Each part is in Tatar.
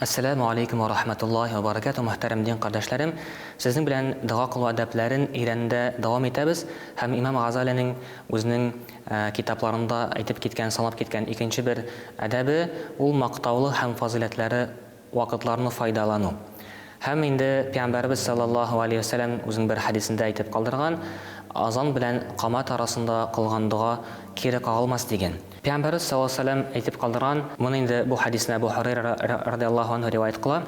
Әссәләмү алейкум вә рахмәтуллаһи вә бәрәкәтүһ, мөхтәрәм дин кардәшләрем! Сезнең белән дога кылу әдәпләрен өйрәнүдә дәвам итәбез һәм имам Газалинең үзенең китапларында әйтеп киткән, санап киткән икенче бер әдәбе, ул мактаулы һәм фазыйләтләре вакытларны файдалану. Һәм инде Пәйгамбәребез салләллаһу галәйһи вә сәлләм үзенең бер хәдисендә әйтеп калдырган, Азан белән камәт арасында кылган дога кире кагылмас, дигән. Пәйгамбәребез салләллаһу галәйһи вә сәлләм әйтеп калдырган, моны инде бу хәдисне Әбү Һурәйра радыяллаһу анһу риваять кыла,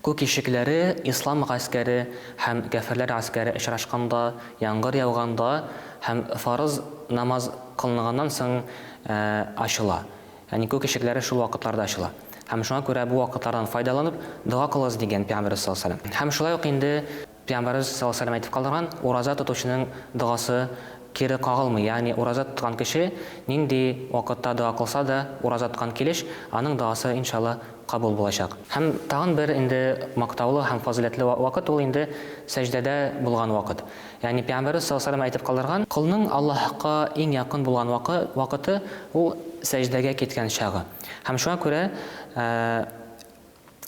Күк ишекләре ислам гаскәре һәм кяферләр гаскәре очрашканда, яңгыр яуганда һәм фарыз намаз кылынганнан соң ачыла. Ягъни күк ишекләре шул вакытларда ачыла. Һәм шуңа күрә бу вакытлардан файдаланып, дога кылыгыз, дигән Пәйгамбәребез саллаллаһу галәйһи ва сәлләм. Һәм шулай ук инде Пәйгамбәребез саллаллаһу галәйһи ва сәлләм әйтеп калдырган, ураза тотучының догасы кире кагылмый, ягъни ураза тоткан кеше нинди вакытта дога кылса да, ураза тоткан килеш, аның догасы, иншалла, кабул булачак. Һәм тагын бер инде мактаулы һәм фазыйләтле вакыт, ул инде сәҗдәдә булган вакыт. Ягъни Пәйгамбәребез саллаллаһу галәйһи ва сәлләм әйтеп калдырган, колның Аллаһка иң якын булган вакыты, ул сәҗдәгә киткән чагы. Һәм шуңа күрә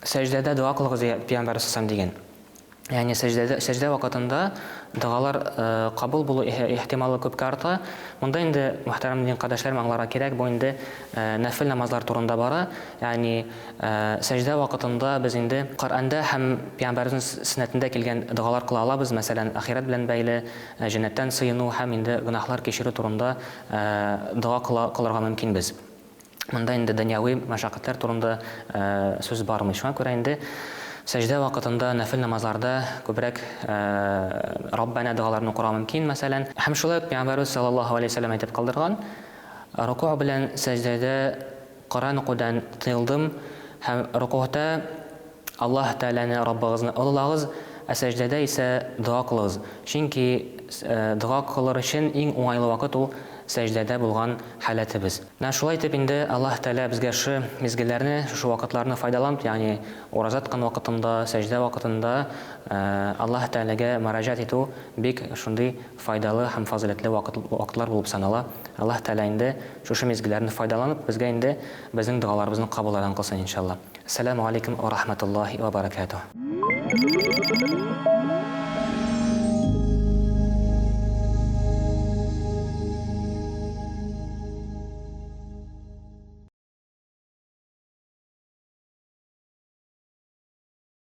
сәҗдәдә дога кылыгыз, Пәйгамбәребез саллаллаһу галәйһи ва сәлләм дигән. Ягъни сәҗдәдә, сәҗдә вакытында догалар кабул булу ихтималы күпкә арта. Монда инде, мөхтәрәм дин кардәшләрем, аңларга кирәк, бу инде нәфел намазлар турында бара. Ягъни сәҗдә вакытында без инде Коръәндә һәм Пәйгамбәребезнең сөннәтендә килгән догалар кыла алабыз, мәсәлән, ахирәт белән бәйле, җәннәттән сыену һәм инде гөнаһлар кичерү турында дога кыла кылырга мөмкинбез. Монда инде дөньяви мәшәкатьләр турында сүз бармый. Шуңа күрә инде сәҗдә вакытында нәфел намазларда күбрәк Раббәнә догаларын укырга мөмкин, мәсәлән. Һәм шулай ук Пәйгамбәребез салләллаһу галәйһи ва сәлләм әйтеп калдырган, Рокугъ белән сәҗдәдә Коръән укудан тыелдым һәм рокугъта Аллаһ Тәгаләне, Раббыгызны олылагыз, ә сәҗдәдә исә дога кылыгыз, чөнки дога кылыр өчен иң уңайлы вакыт ул сәҗдәдә булган халәтебез. Менә шулай итеп инде Аллаһ Тәгалә безгә шушы мизгелләрне, шушы вакытларны файдаланып, ягъни ураза тоткан вакытында, сәҗдә вакытында Аллаһ Тәгаләгә мөрәҗәгать итү бик шундый файдалы һәм фазыйләтле вакыт вакытлар булып санала. Аллаһ Тәгалә инде шушы мизгелләрне файдаланып, безгә инде безнең догаларыбызны кабуллардан кылсын, иншалла. Әссәләмү галәйкүм вә рахмәтуллаһи вә бәрәкәтүһ.